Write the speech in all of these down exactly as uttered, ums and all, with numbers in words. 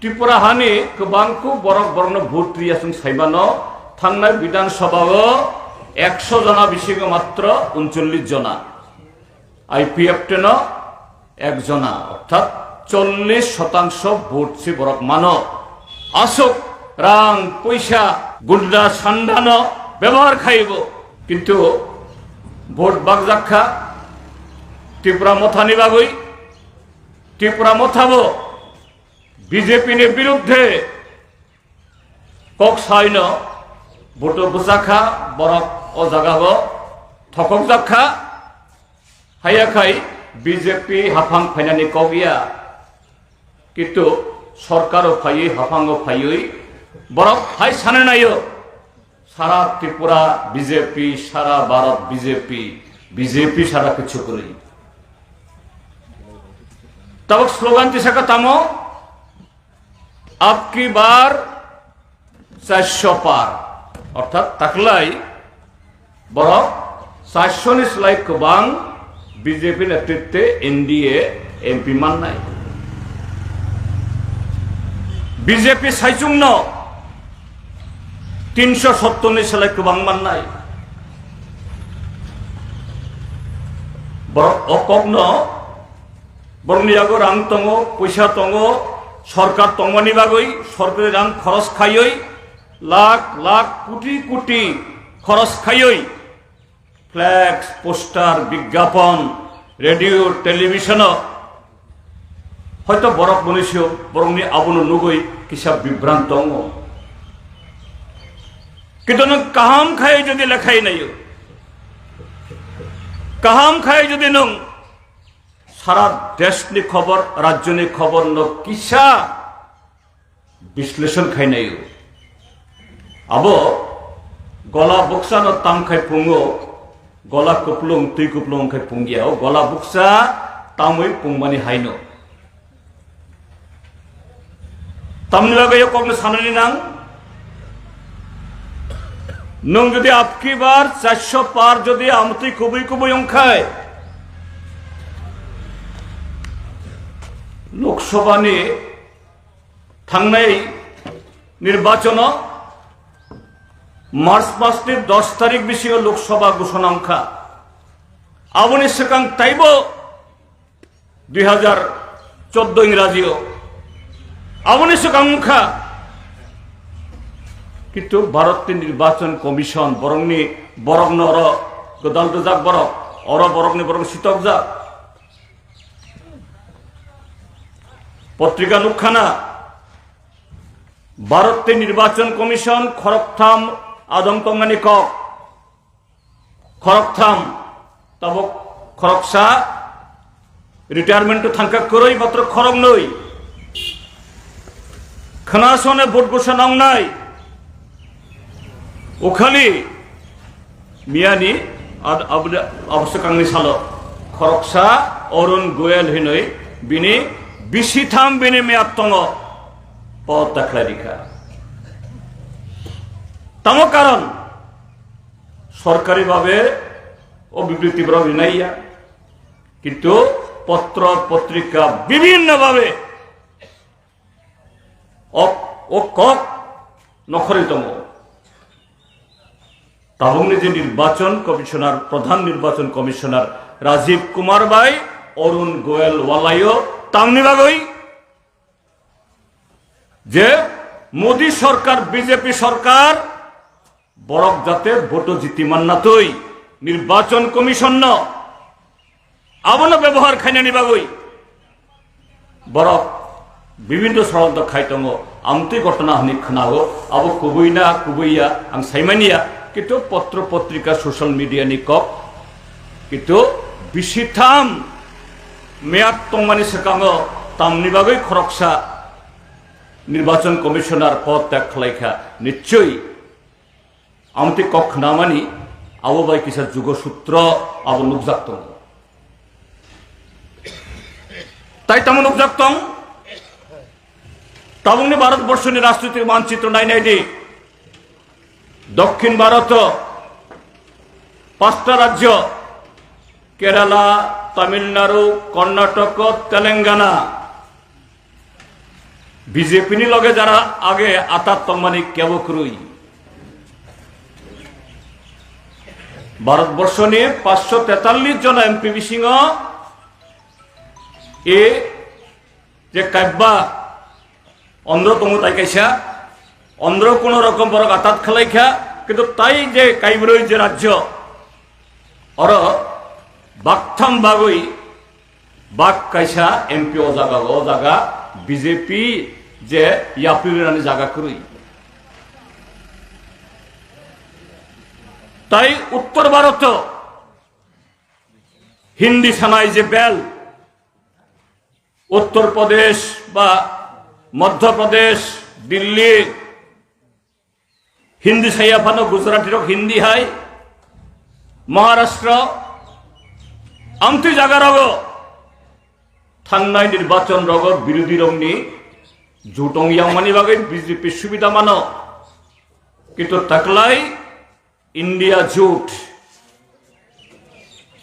Tripura hani kwbangkuk borok borokno vote riya chwng saimano, thangnai Bidhan Sabha o ekso jona bisingo matro uncholish jona, I P F T no ek jona, orthat chollish shotangso vote se borok mano. Aswk rang poisa gunda sandano bebohar khaibo, kintu vote bakjak kha Tipra Mothani bagwi. Tipra Motha bo B J P ni biruddhe kok saino vote bwchakha, borok o jaga o thokokjak kha. Haiya khai B J P haphang phainani kok ya, kintu sorkaro phaiwi, haphango phaiwi borok hai sanai naio, sara Tripura B J P, sara Bharat B J P, B J P sara kichu kwrwi. Tabuk slogan tisaka tamo, "Ab ki bar charso par," orthat taklai borok charso ni slai kwbang B J P netritwe N D A M P mannai. B J P saichungno tinso sottor ni slai kwbang mannai. Borok o kokno Borokni yago rang tongo, poisa tongo, sorkar tongmani bagwi sorkari rang khoros khaiwi, lakh lakh, koti koti khoros khaiwi, flex, poster, bigyapon, radio, television-o hoito borok munisio borokni abono nugwi kisa bibrant tongo. Kintu nwng kaham khai jodi lekhai naio, kaham khai jodi nwng sara deshni khobor, rajyoni khobor no kisa bisleshon khainai. Abo gola buksa no tam khai pungo, gola kuplung, twi kuplung khai pungya. O gola buksa tamwi pungmani haino. Tamni bagwi o kokno sanani nang. Nwng jodi abki bar charso par jodi amtwi kubui kubui wngkhai, Lok Sabha ni thangnai nirbachono March mas ni dos tarik bisingo Lok Sabha ghoshona wngkha. Aboni swkang taibo dui hajar chordo Ingraji o. Aboni swkang wngkha. Kintu Bharat ni Nirbachon Commission borokni, borokno oro gwdal rwjak borok, oro borokni borok sitokjak. Potrika nukkhana Bharat ni Nirbachon Commission khoroktham adong tongmani kok. Khoroktham, tabuk khoroksa retirement-o thangkha kwrwi, matro khoroknwi. Khwnasone vote ghoshona wngnai. Ukhali miyani ad-, abde-, aboswkangni salo khoroksa Arun Goel hinwi bini bisitham bini meyad tongo, pod ta khlai rikha. Tamo karon, sorkari bhabe o bibriti borok rinai ya, kintu potro potrika bibhinno bhabe o, o kok nokhorwi tongo. Tabukni je Nirbachon Commissioner, Pradhan Nirbachon Commissioner Rajiv Kumar bai Arun Goel walaio tamni bagwi je Modi sorkar, B J P sorkar, borok jate vote jiti manna twi Nirbachon Commission no abono bebohar khainani bagwi borok bibhinno soronto khai tongo. Amtwi ghotona hwnwi khwnao, abo kubui na kubui ya ang saimani ya, kintu potro potrika, social media ni kok, kintu bisitham meyad tongmani swkango tamni bagwi khoroksa Nirbachon Commissioner pod tyag khlaikha, nichoi amtwi kok khnamani abo bai kisa jugo sutro abo nukjak tongo. Tai tamo nukjak tong, tabukni Bharat borshoni rajnitik manchitro nainai di, Dokhin Bharat o pasta rajyo, Kerala, Tamil Nadu, Karnataka, Telangana, B J P ni loge jara age atat tongmani kebo kwrwi. Bharatborshoni paanshsho tetallis jona M P bisingo e je kaibba ondro tongo tai kaisa, ondro kuno rokom borok atat khlai kha, kintu tai je kaibrwi je rajyo, oro baktham bagwi bak kaisa M P o jaga, o jaga B J P je yapri rwnani jaga kwrwi. Tai Uttor Bharoto Hindi sanai je bel, Uttor Pradesh ba Madhya Pradesh, Delhi, Hindi saya phano Gujarati rok Hindi hai, Maharashtra, amtwi jaga rogo thangnai nirbachon rogo birodhi rokni jotong yangmani bagwi B J P subida mano. Kintu taklai India jot,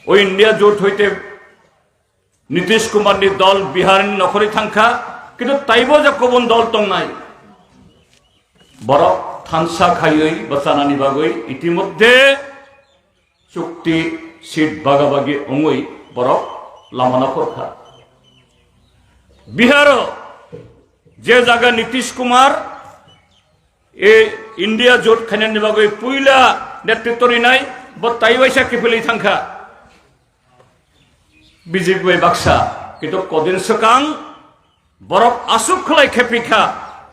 o India jot hoite Nitish Kumar ni dol Bihar ni nokhorwi thangkha, kintu taibo je kubun dol tongnai, borok thansa khaiwi bwchanani bagwi itimodhye chukti seat bagabagi wngwi borok lama nokhorkha. Biharo je jaga Nitish Kumar e India jot khainani bagwi puila netritw rinai, bo taiwaisa kiphilwi thangkha. B J P bai baksa, kintu kodin swkang borok aswk khlai khe phikha,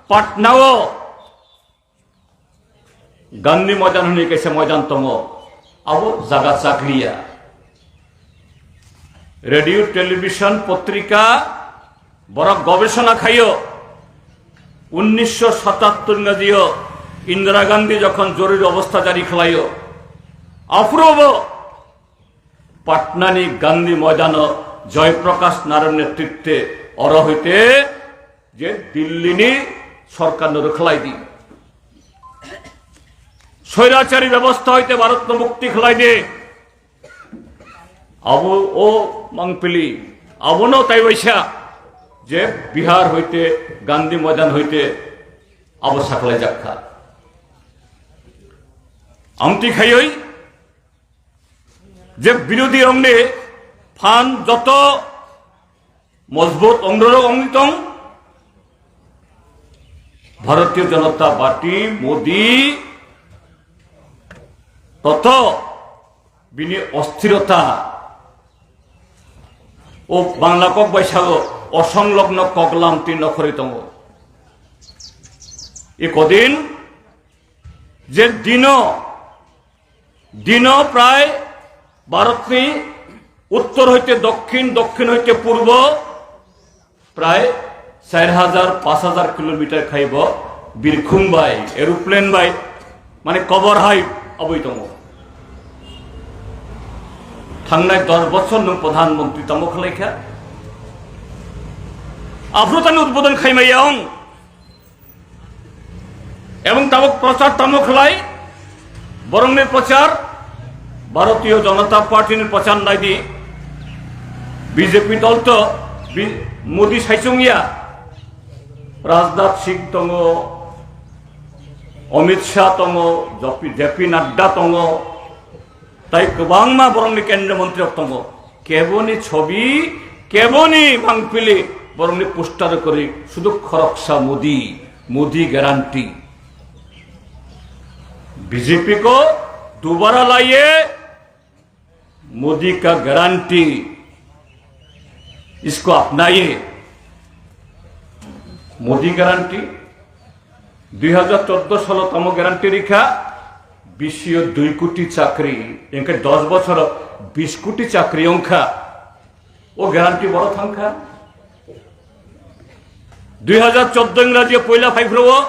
Patna o Gandhi Moidan hwnwi kaisa moidan tongo, abo jaga chakliya. Radio, television, potrika borok gobesona khaio. Unnisho satattor ingrazio Indira Gandhi jokhon joruri obostha jari khlaio, aphuru bo Patnani Gandhi Moidano Joy Prakash Naramni netritwe oro hoite je Dillini sorkarno rwkhlai di. Swairachari bebostha hoite Bharatno mukti khlai di. Abo o mangpili, abono taiwaisa je Bihar hoite, Gandhi Moidan hoite abo sakhlai jakha. Amtwi khaioi je birodhi rokni phan joto mojbut ongrorok ongwi tong, Bharatiya Janata Party, Modi, toto bini osthirota o Bangla kok bai sago, osonglogno koklam twi nokhorwi tongo. Ikodin je dino, dino prai Bharotni uttor hoite dokhin, dokhin hoite purbo prai char hajar, panch hajar kilometer khaibo birkhung bai, aeroplane bai, mane kobor hai aboi tongo. Thangnai dos bochor nwng pradhan mantri tamo khlaikha. Aphuru tani udbodon khaimaya ong. Ebong tabok prochar tamo khlai, borokni prochar, Bharatiya Janata Party ni prochar naidi, B J P dol to, Bi-, Modi saichung ya, Rajnath Singh tongo, Amit Shah tongo, J P, J P Nadda tongo, Tai kwbangma borokni kendra mantri rok tongo. Keboni chobi, keboni mangpili borokni poster kwrwi, sudu khoroksa Modi, Modi guarantee. B J P ko dobara laiye, Modi ka guarantee, isko apnaiye. Modi guarantee. Dui hajar chordo salo tamo guarantee rikha, bisio dui koti chakri, engkhe dos bochoro bis koti chakri ongkha, o guarantee boro thangkha. Dui hajar chordo ingraji poila phaiphuru o,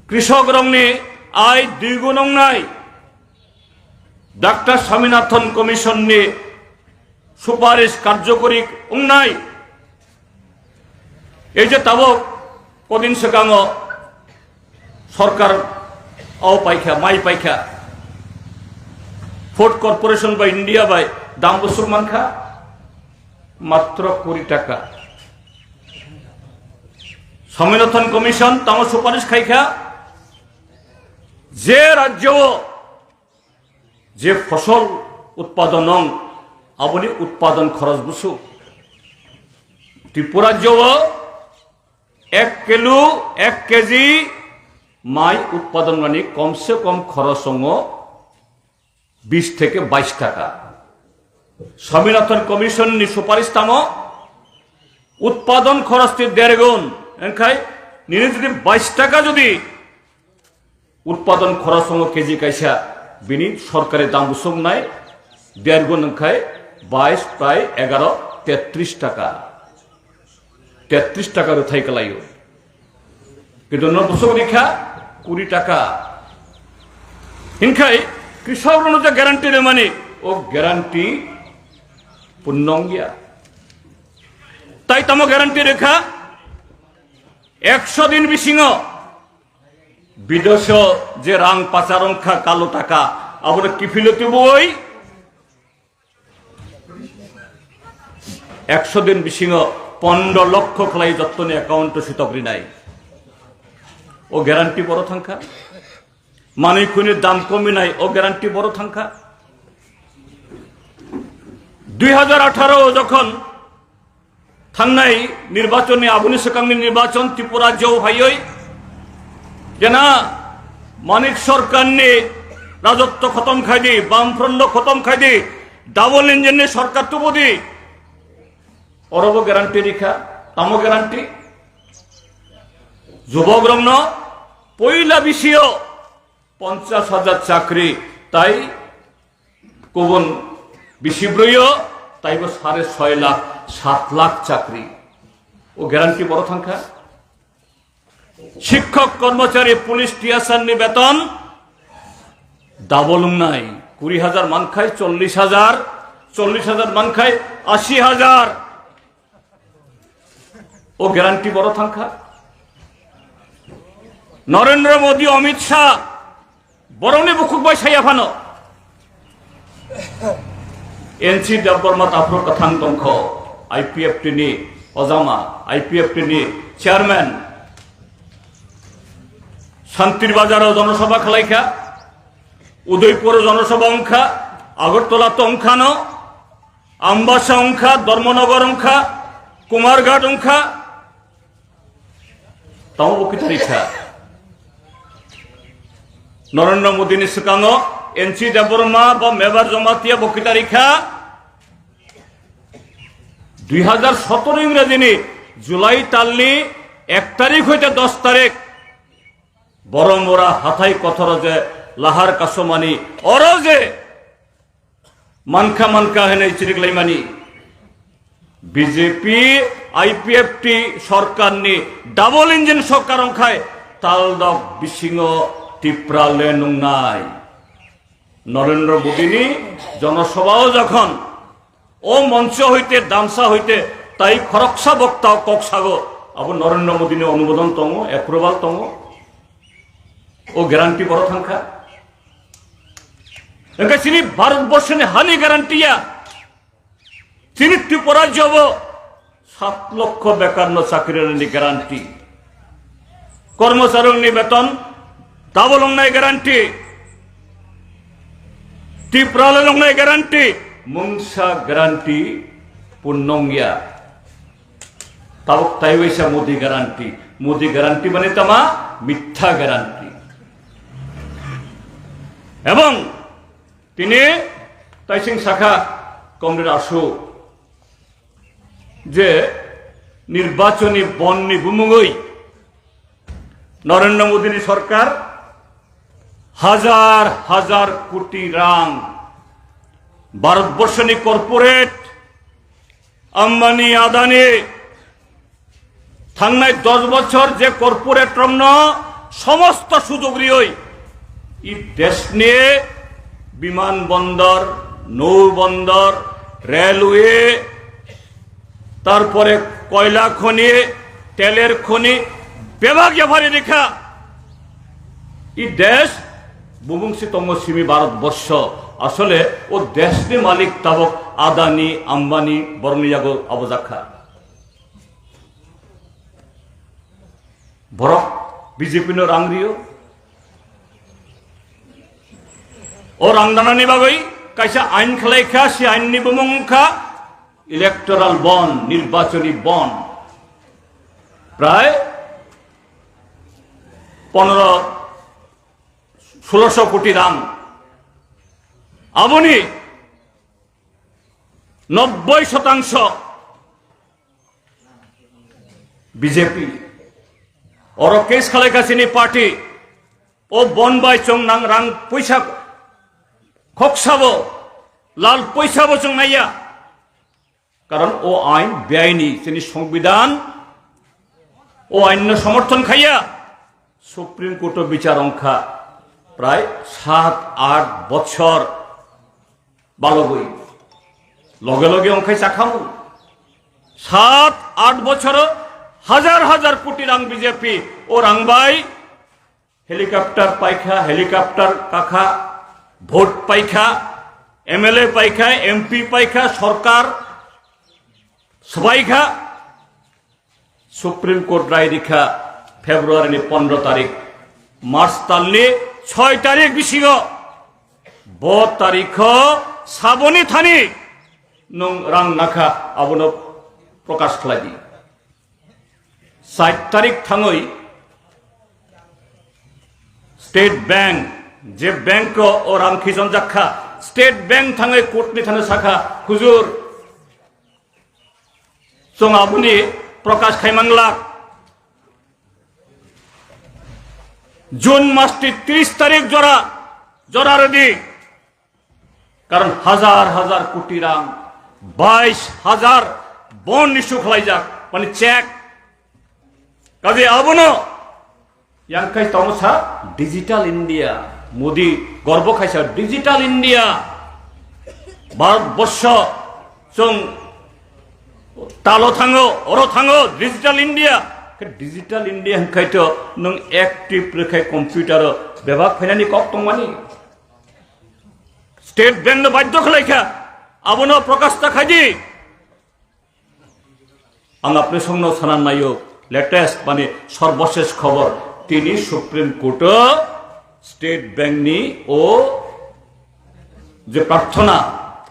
krisok rokni ai dui gun ongnai, Doctor Swaminathan Commission ni suparish karjokori wngnai. Ei je tabok kodin swkango sorkar o paikha, mai paikha, Food Corporation bai India bai dam bwswk mankha matro kuri taka. Swaminathan Commission tamo suparis khaikha, je rajyo o je fosol utpadon ong, aboni utpadon khoros busu Tripura rajyo o ek kilo, ek keji mai utpadon mani komse kom khoros ongo bis theke bais taka. Swaminathan Commission ni suparis tamo utpadon khoros ti dergun, engkhai nini jodi bais taka jodi utpadon khoros ongo keji kaisa, bini sorkari dam busuk nai dergun, engkhai bais prai egaro tetris taka. Tetris taka rwthai kwlaio. Kintu no bosok rikha kuri taka. Hinkhai krisok rwno je guarantee rwmani, o guarantee punno wngya. Tai tamo guarantee rwkha, ekso din bisingo bideso je rang pachar wngkha kalo taka, abono kiphilwi tubui ekso din bisingo pondro lokho khlai jottoni account o sitok rinai. O guarantee boro thangkha. Manwi khuni dam kominai, o guarantee boro thangkha. Dui hajar atharo o jokhon thangnai nirbachonni, aboni swkangni nirbachon Tripura rajyo phaiwi jena Manik Sarkarni rajotwo khotom khaidi, Bamfront no khotom khaidi, double engine ni sarkar tubudi, orobo guarantee rikha, tamo guarantee? Jubok rokno poila bisio ponchas hajar chakri, tai kubun bisi brwiyo taibo sare soi lakh, sat lakh chakri. O guarantee boro thangkha. Shikkok, kormochari, police, T S R ni beton double wngnai. Kuri hajar mankhai chollish hajar, chollish hajar mankhai ashi hajar. O guarantee boro thangkha. Narendra Modi, Amit Shah, borokni bukhuk bai saya phano. N C Debbarma taphro kwthang tongkho, I P F T ni ojama, I P F T ni chairman. Santir Bazar o jonosabha khwlaikha, Udaipur o jonosabha wngkha, Agartala to wngkhano, Ambasa wngkha, Dharmanagar wngkha, Kumarghat wngkha, tamo bo kitarikha. Narendra Modi ni swkango N C Debbarma ba Mebar Jamatia bo kitarikha. Dui hajar sotoro Ingrajini July talni ek tarik hoite dos tarik Boromura hathai kothoro je lahar kasomani, oro je mankha mankha hinwi chirik laimani. B J P, I P F T sorkarni double engine sorkar wngkhai taldok bisingo Tipraland wngnai. Narendra Modini jonosabhao jokhon o moncho hoite, damsa hoite tai khoroksa bokta kok sago, abo Narendra Modini onumodon tongo, approval tongo. O guarantee boro thangkha. Engkhe chini Bharatborsoni hani guarantee ya, chini Tripura jobo sat lokho bekarno chakri rwnani guarantee, kormocharirokni beton double wngnai guarantee, Tipraland wngnai guarantee, mungsa guarantee punno wngya. Tabuk taiwaisa Modi guarantee, Modi guarantee mane tama mitha guarantee. Ebong tini taising sakha Comrade Asu je nirbachoni bond ni bumungwi Narendra Modini sorkar hajar hajar koti rang Bharatborsoni corporate Ambani, Adani thangnai dos bochor je corporate rokno somosto sujog riwi i deshni biman bondor, nou bondor, railway, tarpore koila khoni, teler khoni bebak yaphari rikha. I desh bubung si tongo simi Bharat borsho. Asole o deshni malik tabok Adani, Ambani borokni yago abo jakha. Borok B J P no rang rio. O rang danani bagwi kaisa ain khlai kha, si ain ni bumung wngkha electoral bond, nirbachoni bond. Prai ponero, sulosho koti rang. Aboni nobboi shotangso B J P. Oro case khalai kha chini party. O bond bai chwng nang rang poisa khoksabo, lal poisabo chwng naiya. Karon o ain beaini, chini songbidan o ain no somorthon khaiya. Supreme Court o bichar wngkha prai sat aath bochor balogwi. Loge loge wngkhai chakhamu. Sat aath bochoro hajar hajar koti rang B J P o rang bai helicopter paikha, helicopter kakha, vote paikha, M L A paikha, M P paikha, sorkar swbaikha. Supreme Court rai rikha February ni pondro tarik, March talni soi tarik bisingo. Bo tarikho saboni thani nwng rang nakha, abono prokash khlai di. Sait tarik thangwi State Bank, je bank o, o rang khichonjak kha, State Bank thangwi court ni thani sakha, "Hujur, chwng aboni prokash khai manglak. June mas ni tris tarik jora, jora rwdi." Karon hajar hajar koti rang, bais hajar bond issue khlaijak, mane check. Kaje abono yang khai tongo sa Digital India, Modi gorbo khaisa Digital India. Bharat borsho chwng talo thango, oro thango Digital India. Khe Digital India hwnkhe to nwng active rwkhai computer o bebak phainani kok tongmani. State Bank no badhyo khlai kha, abono prokash ta khai di. Ang apni songno sana nayo, latest mane sorboshesh khobor, tini Supreme Court o State Bank ni o je prarthona,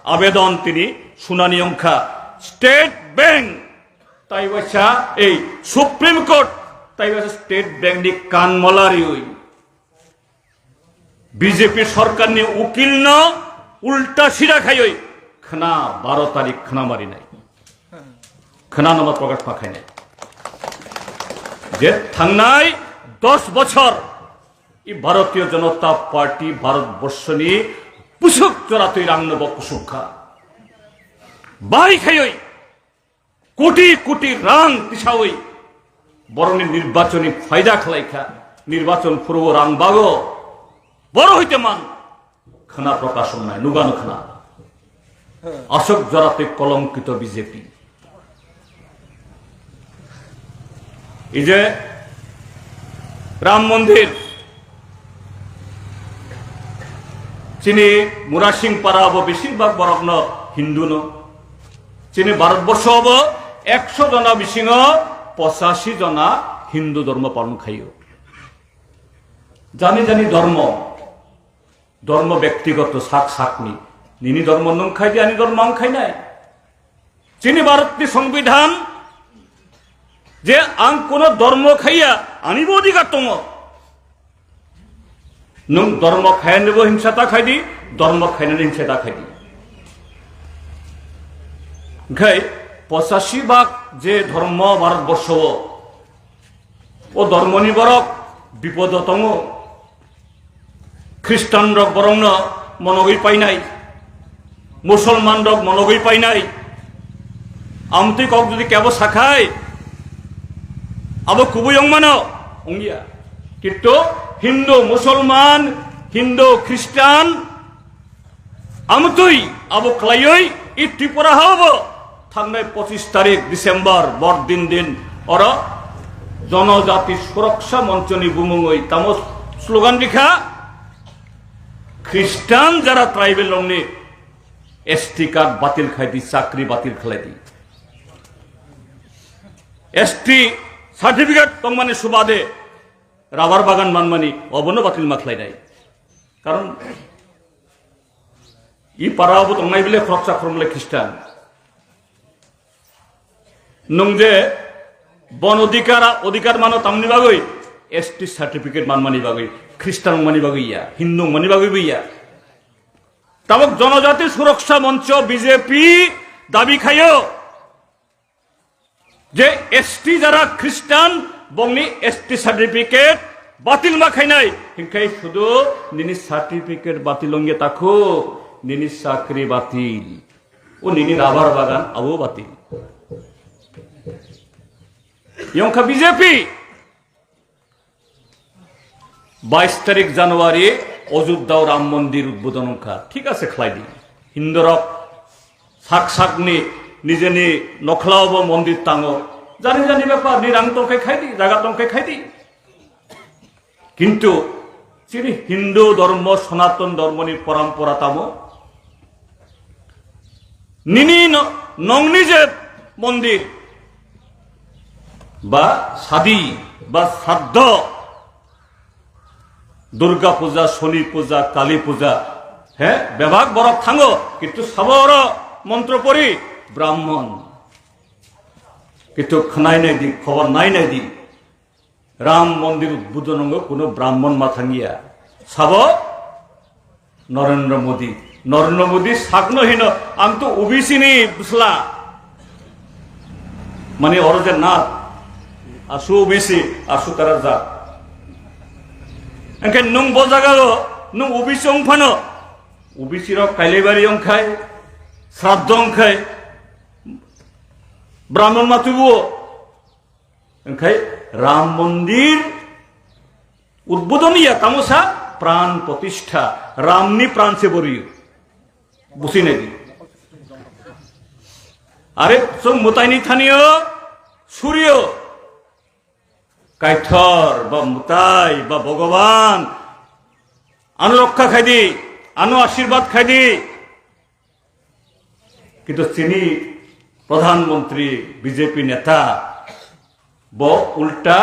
abedon tini sunani wngkha. State Bank taiwaisa ei Supreme Court taiwaisa State Bank ni kanmola riwi B J P sorkarni ukilno ulta sida khaiwi khna baro tarik khna marinai. Khna nama prokash ma khainai. Je thangnai dos bochor i Bharatiya Janata Party Bharat Borshoni pusuk joratwi rangno bo kusuk kha. Bai khaiwi koti koti rang tisawi borokni nirbachoni phaida khlai kha, nirbachon phuru rang bago, boro hoite man khna prokash wngnai, nugano khna. Asok joratwi kolongkito B J P. Ije Ram Mondir, chini Murasing para bo besing bak borokno Hindu no. Chini Bharat borsho bo ekso jona bisingo pochashi jona Hindu dhormo palon khaio. Jani jani dhormo, dhormo bektigoto sak sakni, nini dhormo nwng khai di, ani dhormo ang khainai. Chini Bharatni Songbidan je ang kuno dhormo khaiya, ani bo odhikar tongo. Nwng dhormo khainani bo hingsa ta khai di, dhormo khainani hingsa ta khai di. Hingkhai pochashi bak je dhormo Bharat borsho o, o dhormoni borok bipodo tongo. Khristan rok borokno monogwi painai, Musolman rok monogwi painai. Amtwi kok jodi kebo sakhai, abo kubui wngmano wngya. Kintu Hindu, Musolman, Hindu, Khristan, amtwi abo khlaiwi i Tripura hao bo thangnai pochis tarik December bor din din oro Jonojati Suraksha Monchoni bumungwi tamo slogan rikha, Khristan jara tribal rokni S T card batil khai di, chakri batil khlai di. S T Certificate tongmani subade rubber bagan manmani obono batil ma khlainai. Karon i para obo tongnai bile khoroksa khorokle Christian. Nwng je bon odhikar, odhikar mano tamni bagwi, S T certificate manmani bagwi, Christian wngmani bagwi ya, Hindu wngmani bagwi bo ya. Tabok Jonojati Suroksa Moncho B J P dabi khayo je S T jara Christian bongni S T certificate batil ma khainai, hinkhai sudu nini certificate batil wngya takhu, nini chakri batil. O nini rubber bagan abo batil. Yongkha B J P. Bais tarik January Ajodhyao Ram Mondir udbodon wngkha. Thik ase, khlai di. Hindurok sak sakni nijeni nokhla obo mondir tango. Jani jani bepar, ni rang tongkhe khai di, jaga tongkhe khai di. Kintu chini Hindu dhormo, Sanatan dhormoni parampara tamo? Nini no-, nongni je mondir ba sadi ba sraddho, Durga puja, Soni puja, Kali puja, he, bebak borok thango, kintu sabo oro montro pori Brahmon. Kintu khwnai nai di, khobor nai nai di. Ram Mondir udbodon wngwi kuno Brahmon ma thangya. Sabo Narendra Modi. Narendra Modi sakno hino, "Ang to O B C ni bwsla." Mani oro je na, asu O B C, asu tara jat. Engkhe nwng bo jagao, nwng O B C wng phano, O B C rok Kailaibari wngkhai, Sraddho wngkhai, Brahmon ma tubuo. Engkhai Ram Mondir udbodon ya tamo sa pran protishtha, Ramni pran se boriyo. Busi nai di. Are chwng mwtaini thaniyo suriyo. Kaithor ba mwtai ba Bhogoban ano rokha khai di, ano ashirbad khai di. Kintu chini Pradhan Mantri B J P neta bo ulta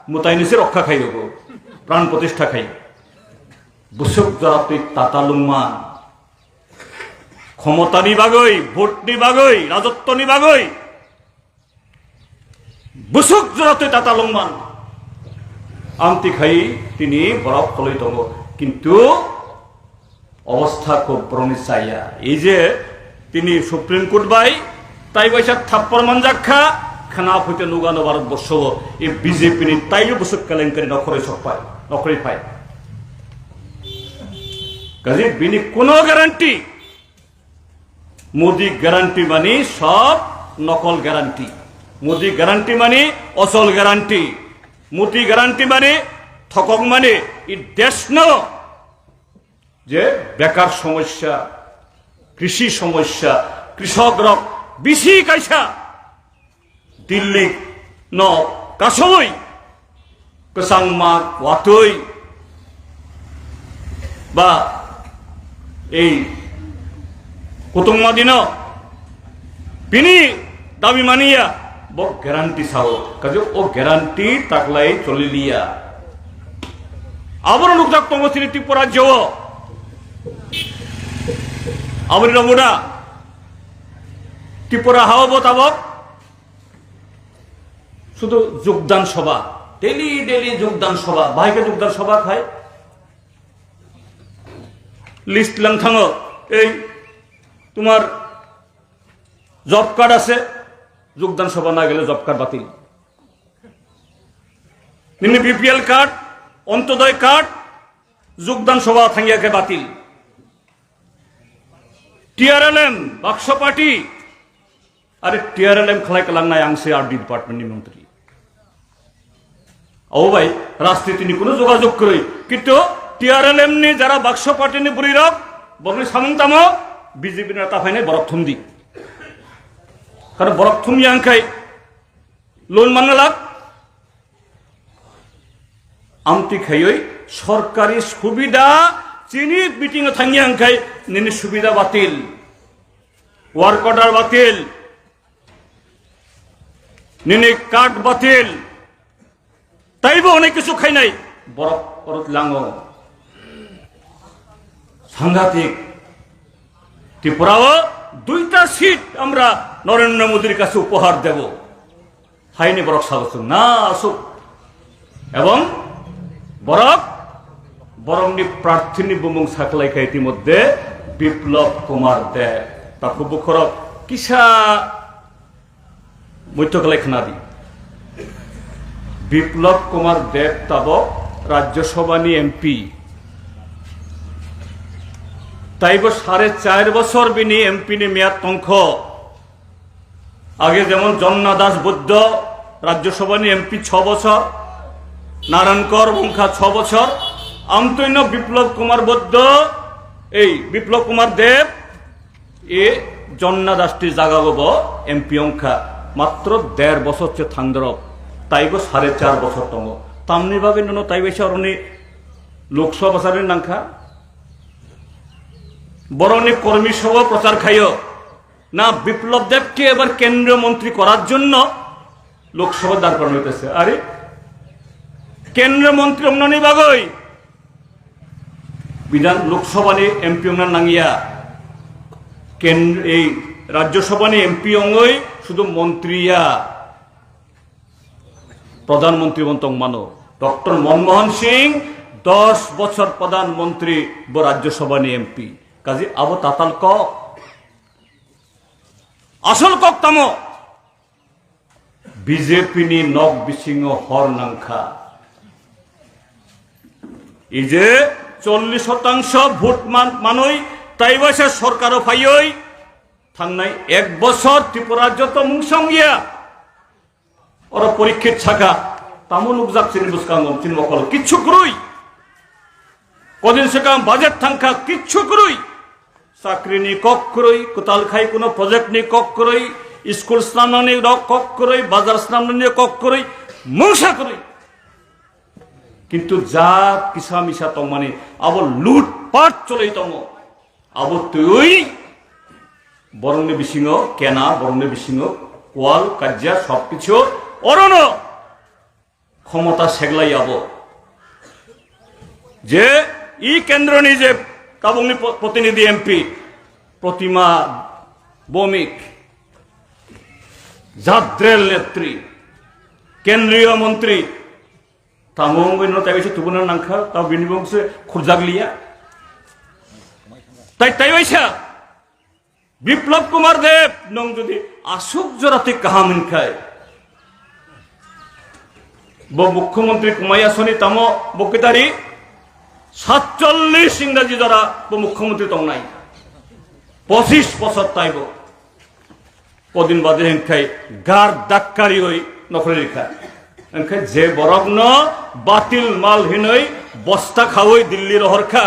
mwtaini se rokha khaio, bo pran protishtha khaio. Busuk jora twi tata lungman, khomotani bagwi, vote ni bagwi, rajottoni bagwi. Busuk jora twi tata lungman. Amtwi khai tini borok koloi tongo. Kintu obostha khub borokni chaya. Ei je tini Supreme Court bai tai baisa thappor manjak kha, khna phoite nugano Bharat borso o. Ei B J P ni taio busuk kelenkari nokhoroi sokpai, nokhoroi phai. Kaje bini kuno guarantee Modi guarantee mani sob nokol guarantee. Modi guarantee mani osol guarantee. Modi guarantee mani thokok mani. I deshno je bekar somosya, krishi somosya, krishok rok bisi kaisa Delhi no kasawi kwchangma watwi ba ei kutungma dino bini dabi maniya, bo guarantee sao, kaje o guarantee taklai choliliya. Aboro nukjak tongo chini Tripura rajyo o. Aboni namuna Tripura hao bo tabok শুধু যোগদান সভা, daily daily যোগদান সভা। বাহিকে যোগদান সভা খায়, list lung থাঙো, এই তোমার জব কার্ড আছে, যোগদান সভা না গেলে জব কার্ড বাতিল। নিম্নে বিপিএল কার্ড, অন্তোদয় কার্ড, যোগদান সভা থাঙিয়াকে বাতিল। টিআরএলএম, বাক্স পার্টি, আরে টিআরএলএম খালাই কালাং নাই, আংসে আরডি ডিপার্টমেন্ট নি মন্ত্রী। ও ভাই, রাজনীতি নি কোনো যোগাযোগ করে, কিন্তু টিআরএলএম নি যারা বাক্স পার্টি নি বুড়ি রক, বগলি সামুং তামো, বিজেপি নেতা ফাইনে বরক থুমদি। কারণ বরক থুম ইয়াংখাই, লোন মান্না লাগ, amtwi khaiwi sorkari subida chini meeting o thangya hwnkhe nini subida batil, work order batil, nini card batil, Taibo onek kichu khainai, borok orot lango. সাংঘাতিক। ত্রিপুরাও দুইটা সিট আমরা নরেন্দ্র মোদীর কাছে উপহার দেব। Haini borok sabo chwng na asuk. Ebong borok, borokni prarthini bumung saklai kha itimodhye Biplab Kumar Deb. Takhu bukhorok kisa muitok lai khna di. Biplab Kumar Deb tabok Rajya Sabha ni M P. Taibo sare char bochor bini M P ni meyad tongkho. Age jemon Jonna Das Buddha Rajya Sabha ni M P chho bochor, Narankor wngkha chho bochor, amtoino Biplab Kumar Buddha, ei Biplab Kumar Deb, e Jonna Das ni jaga bo M P wngkha, matro der bochor se thangdorok, taibo sare char bochor tongo. Tamni bagwi nono taibo se oroni Lok Sabha sari nangkha, boroni kormi sabha prochar khaio. না, বিপ্লব দেবকে এবার কেন্দ্রীয় মন্ত্রী করার জন্য লোকসভা দাঁড় করানো হইতেছে। আরে, কেন্দ্রীয় মন্ত্রী অন্যনি বাগই বিধান লোকসভানি এমপি অংনা নাঙ্গিয়া, কেন্দ্র এই রাজ্যসভানি এমপি অঙ্গই শুধু মন্ত্রী ইয়া প্রধানমন্ত্রী বন তং মানো। ডক্টর মনমোহন সিং দশ বছর প্রধানমন্ত্রী ব রাজ্যসভানি এমপি। কাজে আবো তাতাল ক Asol kok tamo? B J P ni nok bisingo hor nangkha. Ije chollish shotangsho vote man-, manoi taibaisa sorkaro phaioi thangnai ek bochor Tripura joto mungsong ya. Oro Porikshit sakha, tamo nukjak chini bwskango, chini mokol kichhu kwrwi. Kodin swkang budget thangkha, kichhu kwrwi. Chakri ni kok kwrwi, kwtal khai kuno project ni kok kwrwi, school snamnani rok kok kwrwi, bazar snamnani kok kwrwi, mungsa kwrwi. Kintu jat kisa misa tongmani abo lut pat cholwi tongo. Abo twi borokni bisingo kena, borokni bisingo kwal, kajja, sob kichu orono khomota seglai abo. Je i kendroni je tabukni po-, protinidhi M P Protima Bhowmik, jadrel netri, kendriyo montri, tamo wngwi no taibaisa tubuna nangkha, tamo bini bongse khurjak liya. Tai taibaisa Biplab Kumar Deb, nwng jodi aswk jora twi kaham hwnkhai, bo mukhyamantri kwmai asoni tamo bo kitari satchollish ingraji jora bo mukhyamantri tongnai, pochish bochor taibo. Kodin bade hwnkhai gar dakkarioi nokhorwi rikha. Hwnkhai je borokno batil mal hinoi bosta khaui Dilli rohorkha,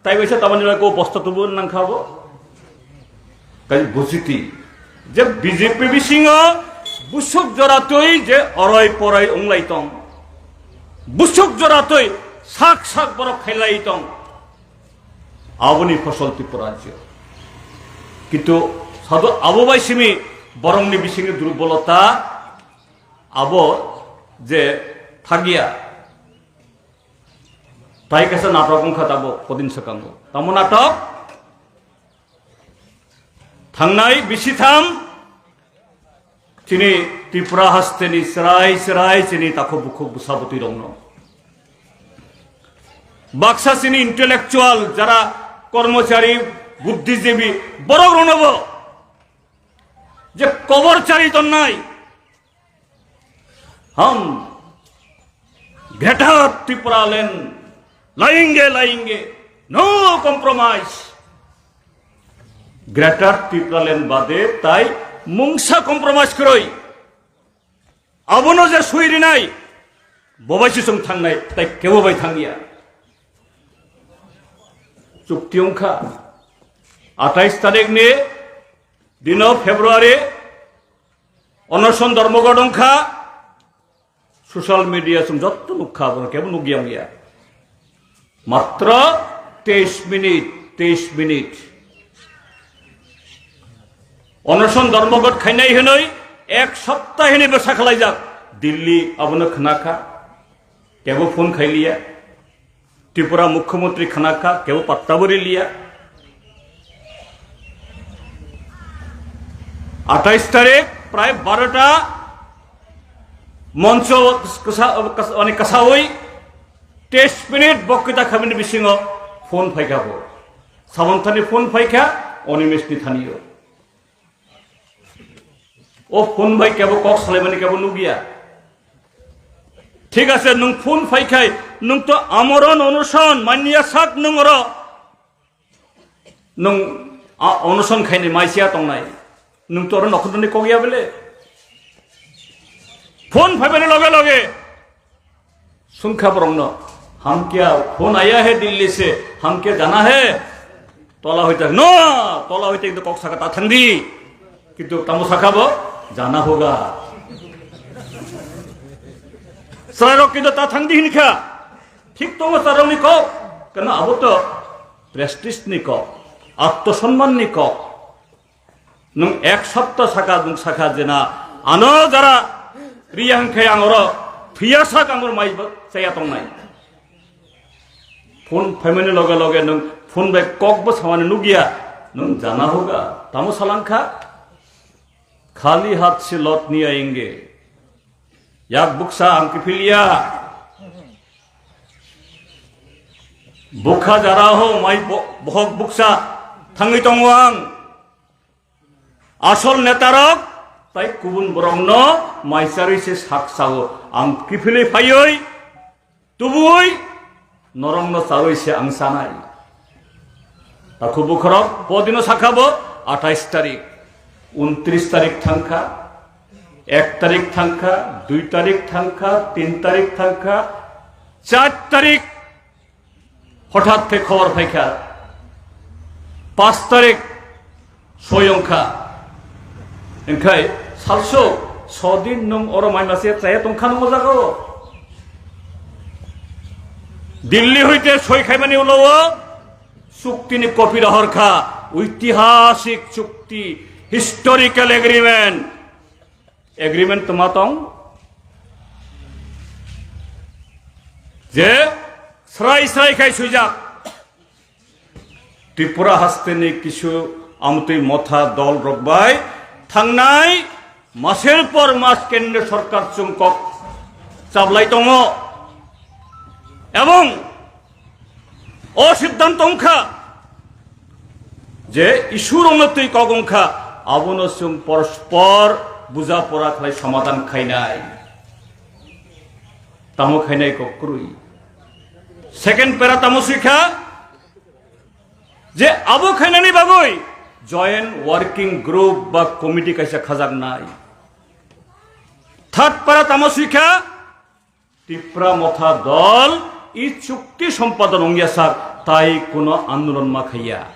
taibaisa tamani bai ko bosta tubu nangkha bo? Kai bujiti je B J P bisingo busuk joratwi je oroi poroi onglai tong, busuk joratwi sak sak borok khailai tong, aboni phosol Tripura rajyo. Kintu sadhu abo bai simi borokni bisingo durbolota abo je thagia. Tai kaisa natok wngkha tabo kodin swkango. Tamo natok? Thangnai bisitham chini Tripura hasteni chwrai chwrai chini takhuk bukhuk bwsa bwtwi rokno. Baksa chini intellectual jara kormochari, buddhijibi borok roknobo je kobor chari tonnai. Hum Greater Tipraland layenge, layenge, no compromise. Greater Tipraland bade tai mungsa compromise kwrwi. Abono je sui rinai, bobai sisung thangnai, tai kebo bai thangya. Chukti wngkha. Atais tarik ni dino February, onoson dormogot wngkha, social media sum jotto nukha, abono kebo nukya wngya. Matro teis minute, teis minute. Onoson dormogot khainai hinoi ek sapta hini bwsa khalaijak. Dilli abono khnakha. Kebo phone khailiya. Tripura mukhyamantri khana kha, kebo patta bo riliya. Atais tarik prai barota moncho kasa, kasa, mane kasawi teis minute bokkita khamini bisingo phone phaikha bo. Sabontani phone phaikha, Animeshni thaniyo. O phone bai kebo kok salaimani kebo nugya. Thik ase, nwng phone phaikhai, nwng to amoron onoson manya sak nwng oro. Nwng a onoson khaini maisiya tongnai. Nwng to oro nokhorni kok ya bele. Phone phaibani loge loge. Sungkha borokno, "Hum kya phone aaya hai Delhi se, hum kya jana hai?" Tola hoite, "No, tola hoite kintu kok saka ta thangdi." Kintu tamo saka bo, "Jana hoga." Chwrairok kintu ta thangdi hinkha. Thik tongo chwrairokni kok. Keno abo to prestige ni kok, atmosomman ni kok. Nwng ek sapta saka nwng saka jena ano jara riya hwnkhe ang oro phiya sak ang oro mai chaya tongnai. Phone phaimani loge loge nwng phone bai kok bo samani nugya, nwng jana hoga, tamo salangkha? Khali hat se lot niya inge. Yak buksa ang kiphilya. Bukha jara ho mai bo-, bohok buksa thangwi tongo ang. Asol netarok tai kubun borokno mai charwi se sak sao. Ang kiphilwi phaiwi tubui norokno charwi se ang chanai. Takhu bukhorok podino sakha bo atais tarik, untris tarik thangkha, ek tarik thangkha, dui tarik thangkha, tin tarik thangkha, char tarik. Hothat khe khobor phaikha, paanch tarik soi wngkha. Wngkhai salso sodin nwng oro mai mase chaya tongkha nwng o jagao. Delhi hoite soi khaimani ulo o chuktini copy rohor kha, oitihasik chukti, historical agreement. Agreement tma tong? Je srai srai khai swijak. Tripura hasteni kisu amtwi motha dol rok bai thangnai masel por mas kendra sorkar chwng kok chablai tongo. Ebong o siddhanto wngkha je Isurokno twi kok wngkha, abono chwng porspor buja pora khlai somadhan khainai. Tamo khainai kok kwrwi. Second para tamo swikha je abo khainani bagwi joint working group ba committee kaisa khajaknai. Third para tamo swikha Tipra Motha dol i chukti sompadon wngya sak tai kuno andolon ma khaiya.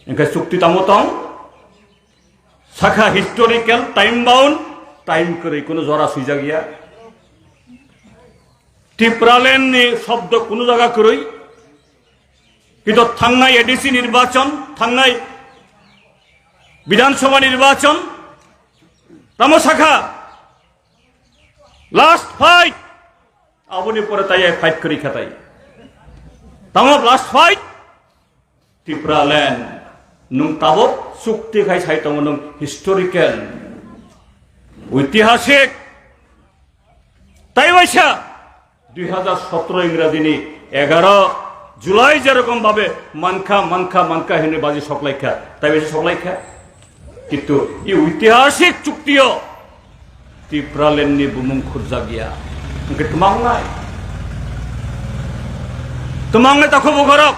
Engkhe chukti tamo tong? Sakha historical, time bound, time kwrwi kuno jora swijak ya. Tipraland ni shobdo kuno jaga kwrwi. Kintu thangnai A D C nirbachon, thangnai Bidhan Sabha nirbachon, tamo sakha last fight, aboni pore tai fight kwrwi kha tai. Tamo last fight, Tipraland, nwng tabok chukti khai sai tongo nwng historical, oitihasik, tai waisa dui hazar sotro Ingrajini egaro July jerokom babe mankha, mankha, mankha hinwi baji soklaikha, tai waisa soklaikha. Kintu i oitihasik chuktio Tipraland ni bumung khurjak ya. Hingke twmangnai. Twmangnai takhu bukhorok.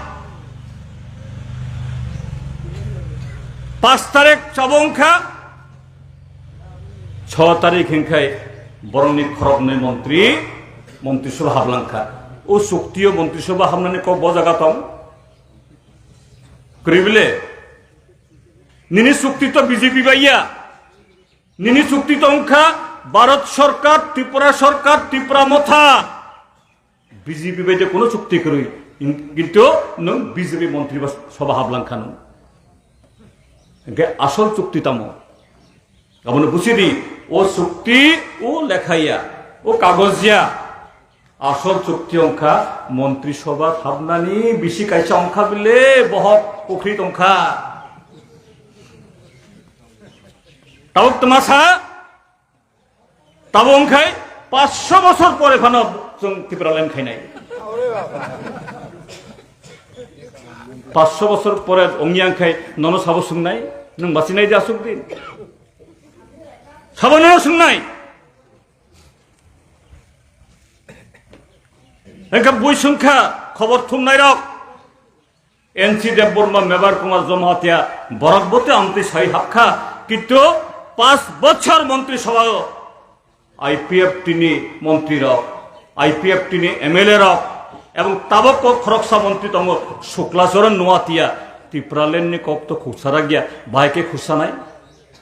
Pas tarik chabong kha. Chho tarik hingkhai borokni khoroknwi montri, montri sabha hablangkha. O chuktio montri sabha habnani kok bo jaga tong? Kwrwi bile? Nini chukti to B J P bai ya. Nini chukti to wngkha Bharat Sarkar, Tripura Sarkar, Tripura Motha. B J P bai de kuno chukti kwrwi. In-, kintu nwng B J P montri ba sabha hablangkha nwng. Hingke asol chukti tamo? Abono buchidi, o chukti, o lekha ya, o kagoz ya. Asol chukti wngkha Montri Sobha habnani bisi kaisa wngkha bile bohok pukhri tongkha. Tabuk twma sa, tabuk wngkhai paanch sho bosor pore phano chwng Tipraland khainai. Paanch sho bosor pore wngya wngkhai nono sabo swngnai, nwng bachinai de aswk din? Sabo nono swngnai? Engkha bui swngkha khobor thumnairok, N C Debbarma, Mebar Kumar Jamatia, borok bote amtwi sai hapkha, kintu paanch bochor montri sabhao I P F T ni montri rok, I P F T ni M L A rok, ebong tabok kok khoroksa montri tongo Suklacharan Noatia, Tipraland ni kok to khursa ragya, bahai khe khursanai?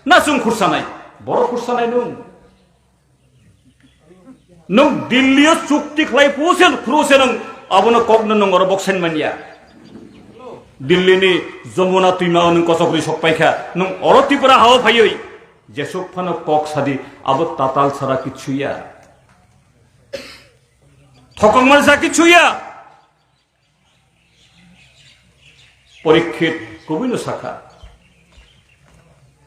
Na chwng khursanai? Borok khursanai nwng. Nwng Delhi o chukti khlai phuru se, phuru se nwng abono kokno nwng oro boksain manya. Delhi ni Jamuna twima o nwng kochok rwi sok paikha, nwng oro Tripura hao phaiwi jesuk phano kok sadi, abo tatal sara kichu ya. Thokong mansa kichu ya. Porikkhit kubuino sakha,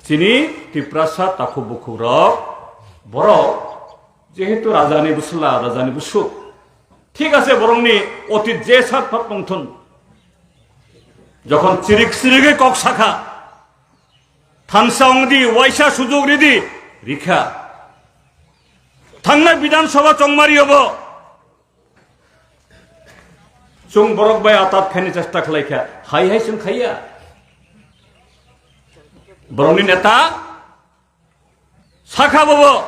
chini Tiprasa takhuk bukhukrok, borok jehetu rajani bwsla, rajani bwswk, thik ase, borokni otit je sak phak tongthun, jokhon chirik chirigwi kok sakha, thansa wngdi, waisa sujok ridi, rikha. Thangnai Bidhan Sabha chongmari obo. Chwng borok bai atat khaini chesta khlai kha, hai hai chwng khaiya. Borokni neta sakha bobo,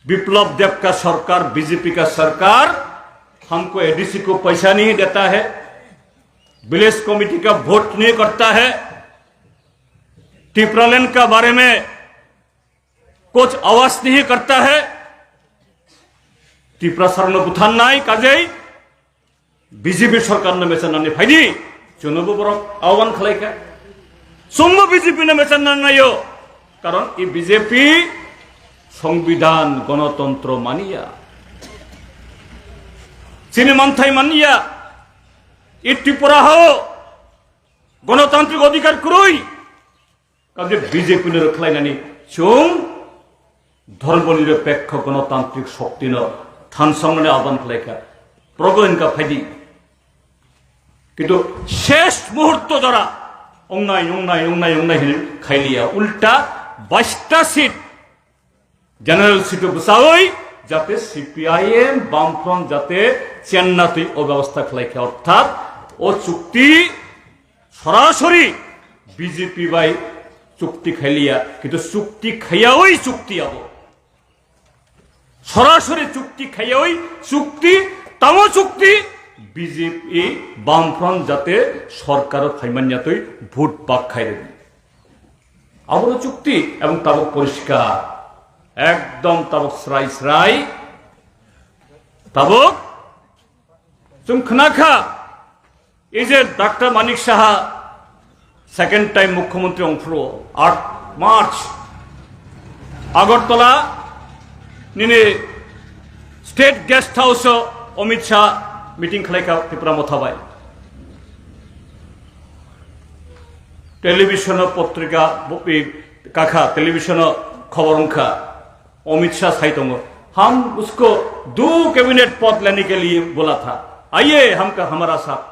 "Biplab Deb ka sarkar, B J P ka sarkar, humko A D C ko paisa nahi deta hai, village committee ka vote nahi karta hai, Tipraland ka bare mein kuch awaaz nahi karta hai." Tiprasarokno butharnai kajei B J P sarkarno mechanani phaidi, chwngnobo borok ahwan khlaikha. Chwngbo B J P no mechanna naio, karon i B J P songbidan, gonotontro maniya, chini manthai maniya. I Tripura hao gonotantrik odhikar kwrwi. Kaje B J P ni rwkhlainani chwng dhormo nirapekho gonotantrik shokti no thansamnani ahwan khlaikha, progo hinka phaidi. Kintu shesh muhurto jora ongnai, ongnai, ongnai, ongnai hinwi khailiya, ulta baista seat General seat o bwchawi jate C P I M, Bamfront jate chenna twi o byabostha khlai kha, orthat o chukti sorasori B J P bai chukti khailiya, kintu chukti khaiyawi chukti abo. Sorasori chukti khaiyawi chukti, tamo chukti B J P Bamfront jate sorkaro phaimanya twi vote bak khairwdi. Abono chukti ebong tabuk poriskar, ekdom tabuk srai srai, tabuk chwng khna kha, ei je Doctor Manik Saha second time mukhyamantri ongphuru, aat March Agartala nini state guest house o Amit Shah meeting khlai kha Tipra Motha bai. Television o potrika bo-, i, kakha, television o khobor wngkha, Amit Shah sai tongo, "Hum usko do cabinet pod lene ke liye bola tha, aiye hum ka, hamara saath."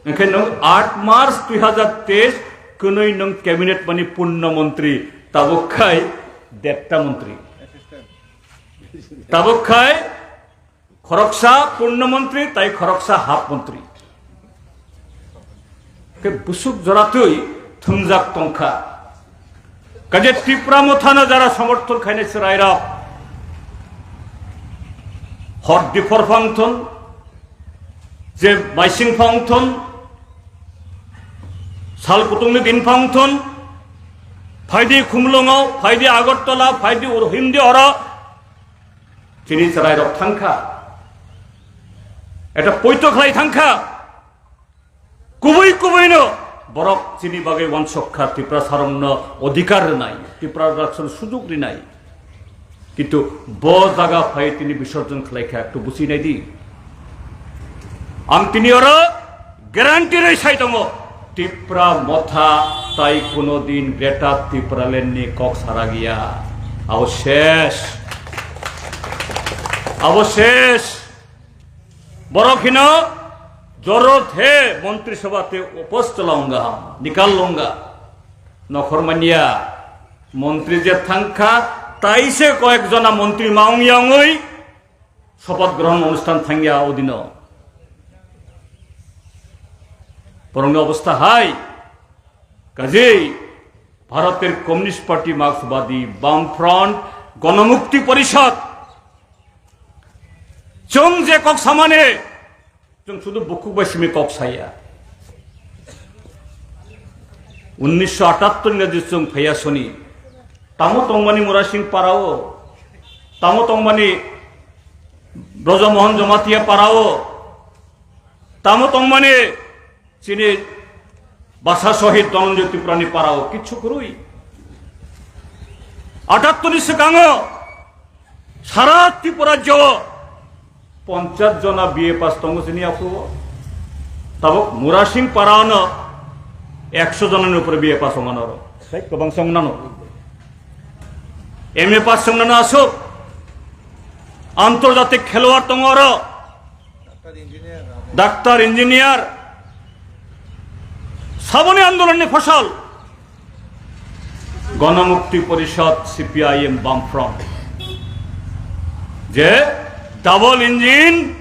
Hwnkhe nwng aat March dui hazar teis kwnwi nwng cabinet mani purno montri, tabuk khai detta montri. Tabuk khai khoroksa purno montri tai khoroksa half montri. Khe busuk joratwi thumjak tongkha. Kaje Tipra Mothano jara somorthon khainai chwrairok, hor diphor phangthon, je maising phangthon, sal kutungni din phangthon, phaidi Khumlungo, phaidi Agartala, phaidi ur-, himdi oro, chini chwrairok thangkha, eta poito khlai thangkha, kubui kubuino borok chini bagwi uansuk kha, Tiprasarokno odhikar rwnai, Tiprasarokno sujok rinai. Kintu bo jaga phai tini bisorjon khlai kha, ektu buchi nai di. Ang tini oro guarantee rwi sai tongo, Tipra Motha tai kuno din Greater Tipraland ni kok sara giya. Abo ses. Abo ses. Borok hino jorot he Montri Sabha te upos chalonga, nikal longa. Nokhor manya montri je thangkha, taise koyek jona montri maung yangoi sopoth grohon onusthan thangya odino. Borokni obostha hai. Kajei Bharoter Communist Party, Marksbadi, Bamfront, Gonomukti Porishad, chwng je kok samani, chwng sudu bukhuk bai simi kok saya. Unnisho atattor ni je chwng phaiya soni, tamo tongmani Murasing Parao, tamo tongmani Brojomohon Jamatia Parao, tamo tongmani chini basa sohid Dhananjoy Tripurani parao kichu kwrwi. Atattor ni swkango sara Tripura rajyo ponchas jona B A pass tongo chini aphuru. Tabuk Murasing Parano ekso jonani upore B A pass tongo noro. Sai kwbang song nano. M A pass song nano asuk. Antarjatik khelwar tongo oro. Doctor, engineer, saboni andolonni phosol. Ganamukti Porishad, C P I M, Bamfront. Je double engine,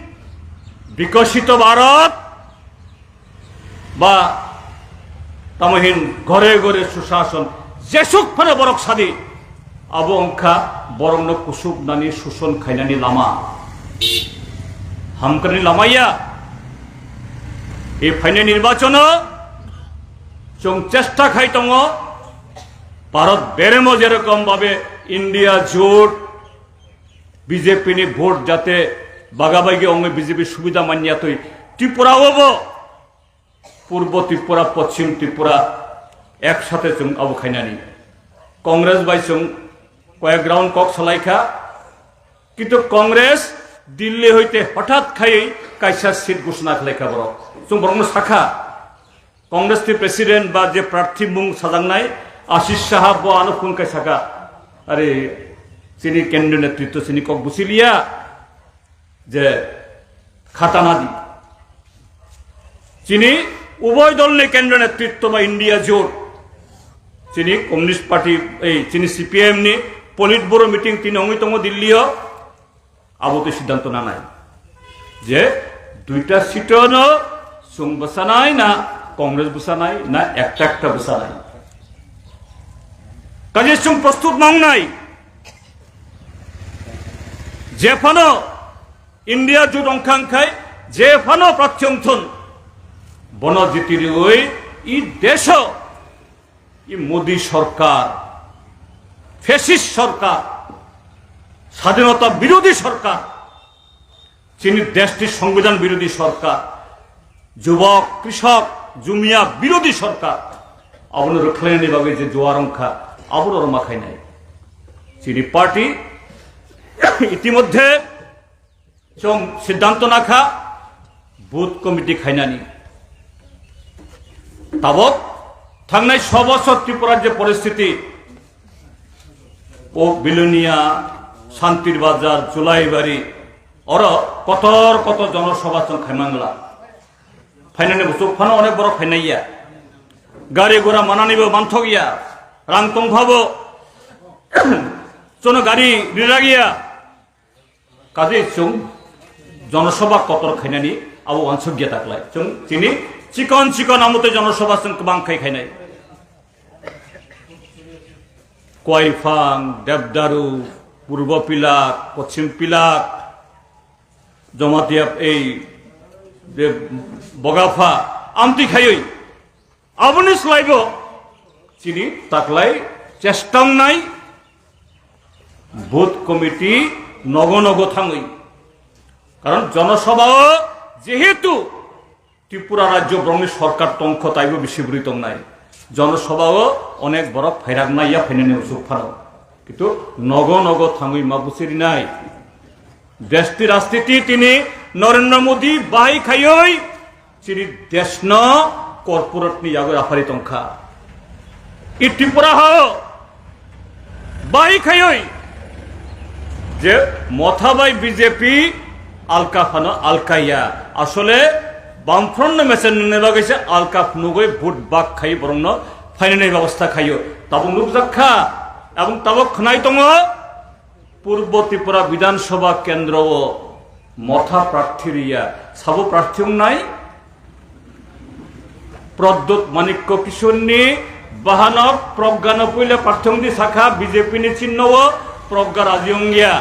bikosito Bharat, ba tamo hin ghore ghore sushason, jesuk phano borok sadi, abo wngkha borokno kusubnani, suson khainani lama. Hamkrani lama ya. E phainai nirbachono chwng chesta khai tongo, Bharat beremo jerokom babe India jot B J P ni vote jate bagabagi ongwi B J P subida manya twi Tripura o bo Purbo Tripura, Poschim Tripura ek sate chwng abo khainani. Congress bai chwng koyek round kok salai kha, kintu Congress Delhi hoite hothat khaiwi kaisa seat ghosona khlai kha borok. Chwng borokno sakha, Congress ni president ba je prarthi mung sajaknai Ashish Saha bo ano phone kai saka, "Are, chini kendro netritwo chini kok buchiliya je khatana di." Chini uboi dol ni kendro netritwo ba India jot, chini Communist Party, ei chini C P I M ni Politburo meeting tini ongwi tongo Delhi o. Abo tei siddhanto nanai je duita seat no chwng bwsanai na Congress bwsanai na ekta ekta bwsanai. Kaje chwng prostut nangnai, jephano India jot ongkhang khai, jephano prarthi ongthun, bono jiti riwi i desho I Modi sorkar, fascist sorkar, sadhinota birodhi sorkar, chini deshni songbidhan birodhi sorkar, jubok, krishok, jumia birodhi sorkar, abono rwkhlainani bagwi je juar wngkha, abono rwma khainai. Chini party itimodhye Chwng siddhanto nakha booth committee khainani. Tabok thangnai so bosor Tripura je poristiti, o Bilonia, Santir Bazar, Julaibari, oro kotor kotor jonosabha chwng khaimangla. Phainani buchuk phano onek borok phainaiya. Gari gura mananibo manthokya. Rang tongphabo chwngno gari riragya. Kaje chwng jonosabha kotor khainani abo uansukya taklai. Chwng chini chikon chikon amotwi jonosabha chwng kwbang khai khainai. Koiphang, Debdaru, Purbo Pilak, Poschim Pilak, Jamatia ei je Bogapha amtwi khaiwi. Aboni slaibo chini taklai chesta wngnai booth committee nogo nogo thangwi. Karon jonosabha o jehetu Tripura rajyo borokni sorkar tongkho taibo bisi bwrwi tongnai. Jonosabha o onek borok phairaknai ya phainani usuk phano. To nogo nogo thangwi ma busirinai. Deshni rajniti tini Narendra Modi bahai khaiwi chini deshno corporate ni yago raphari tongkha. I Tripura hao bahai khaiwi je Motha bai B J P alka phano alkaya. Asole Bamfront no mesen nini bagwi se alka phunugwi vote bak khai borokno phainani babostha khaio. Tabuk nukjak kha, abong tabuk khnai tongo. Purbo Tripura Bidhan Sabha kendro o Motha prarthi riya, sabo prarthi wngnai? Pradyut Manikya Kishore ni bahanok Pragya no puila prarthi wngdi sakha, B J P ni chinno o Pragya raji wngya.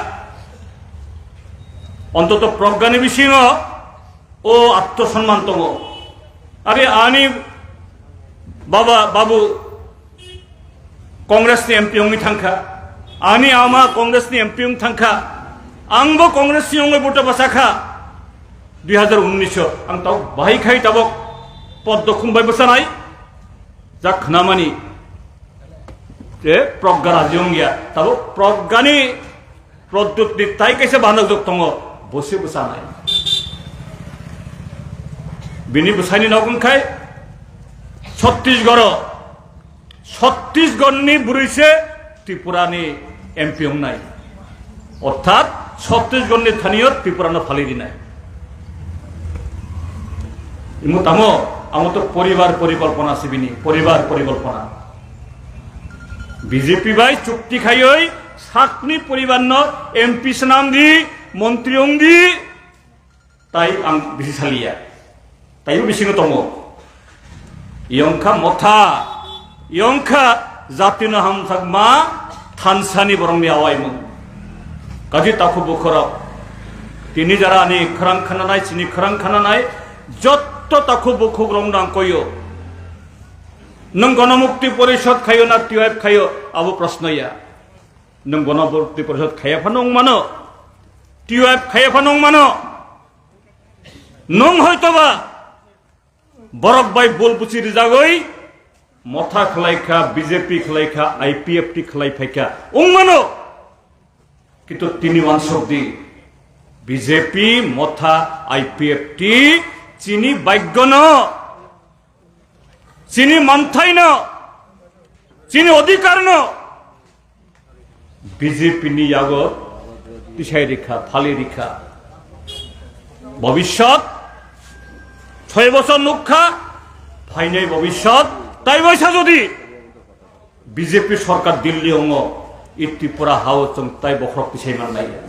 Ontoto Pragya ni bisingo o atto sonman tongo. Are ani baba, babu, Congress ni M P wngwi thangkha, ani ama Congress ni M P wng thangkha, angbo Congress ni wngwi vote bwsakha. Dui hazar unnish o ang tabok bahai khai tabok poddo khumbai bwsanai, jak khnamani je Pragya raji wngya, tabok Pragya ni Pradyut ni tai kaisa bahanok jok tongo, bosi bwsanai. Bini bwsaini nok wngkhai Chhattisgarh o, Chhattisgarh ni bwrwi se Tripura ni M P wngnai. Orthat Chhattisgarh ni thani o Tripura no phalwi rinai. Imu tamo, amo to poribar porikolpona se bini, poribar porikolpona. B J P bai chukti khaiwi sakni poribar no M P swnam di, montri wng di, tai ang bisi saliya. Taibo bisingo tongo. Yongkha Motha, yongkha jatino hamjakma thansani borokni awaimung. Kaji takhuk bukhurok, tini jara ani khorang khananai, chini khorang khananai, jotto takhuk bukhuk rok nang koyo. Nwng Ganamukti Porishad khayo na T Y F khayo, abo proshno ya. Nwng Ganamukti Porishad khaya phano wng mano, T Y F khaya phano wng mano. Nwng hoitoba borok bai bol buchi rijagwi Motha khlai kha, B J P khlai kha, I P F T khlai phai kha, wng mano. Kintu tini wansok di, B J P, Motha, I P F T chini bhagyo no, chini manthai no, chini odhikar no B J P ni yago tisai rikha, phali rikha. Bhobishyot, choi bosor nukha, phainai bhobishyot, tai waisa jodi B J P sorkar Delhi ongo, i Tripura hao chwng tai bokhorok tisai mannai ya.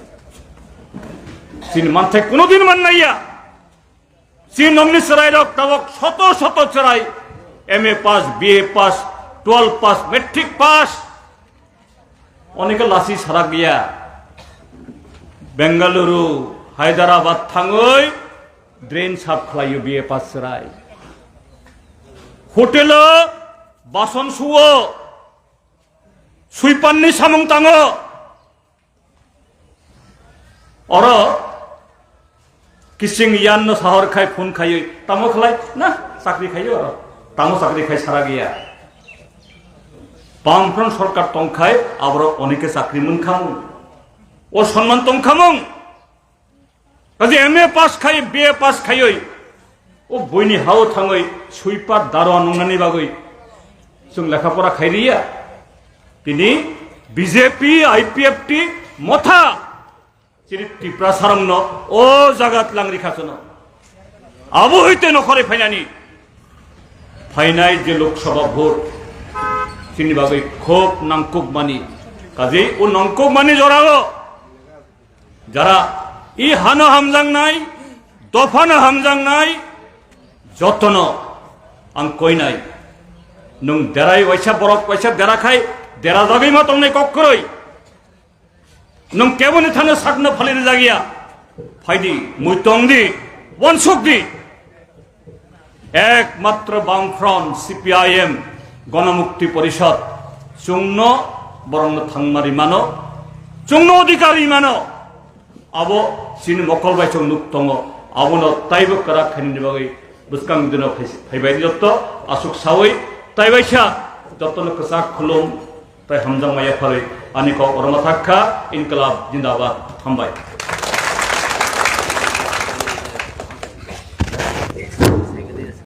Chini manthai kuno din mannai ya. Chini nokni chwrairok tabok soto soto chwrai, M A pass, B A pass, twelve pass, matric pass. Onike lasi sarak ya. Bengaluru, Hyderabad thangwi drain sap khlaio B A pass chwrai. Hotelo bason suo, suipanni samung tango. Oro kising yan no sahor khai phone khaiwi tamo khlai na chakri khaio oro. Tamo chakri khai sara gaya. Bamfront sorkar tongkhai aborok onike chakri munkhamung. O sonman tongkhamung. Kaje M A pass khai, B A pass khaioi, o buini hao thangoi sweeper darwa nungnani bagoi chwng lekha pora khairiya. Tini B J P, I P F T, Motha, chini Tripura sarongno o jaga tlang rikha chwngno. Abo hoite nokhoroi phainani, phainai je Lok Sabha vote, chini bagoi khub nangkukmani. Kaje o nangkukmani jorao jara i hano hamjaknai, dophano hamjaknai, jotono ang koinai. Nwng derai waisa borok waisa dera khai, dera jagwi ma tongnai kok kwrwi. Nwng keboni thani sakno phali rwjakya. Phaidi, mui tongdi, wansukdi. Ekmatro Bamfront, C P I M, Ganamukti Porishad, chwngno borokno thangma rimano, chwngno odhikar rimano. Abo chini mokol bai chwng nuk tongo, abono taibo kwrak khainani bagwi bwskang dino phai-, phaibai jotto aswk sawi taibaisa jottono kwchak khulum. Tai hamjakma yapharwi Ani kok oro ma thak kha, Inqilab Jindabad. Hambai.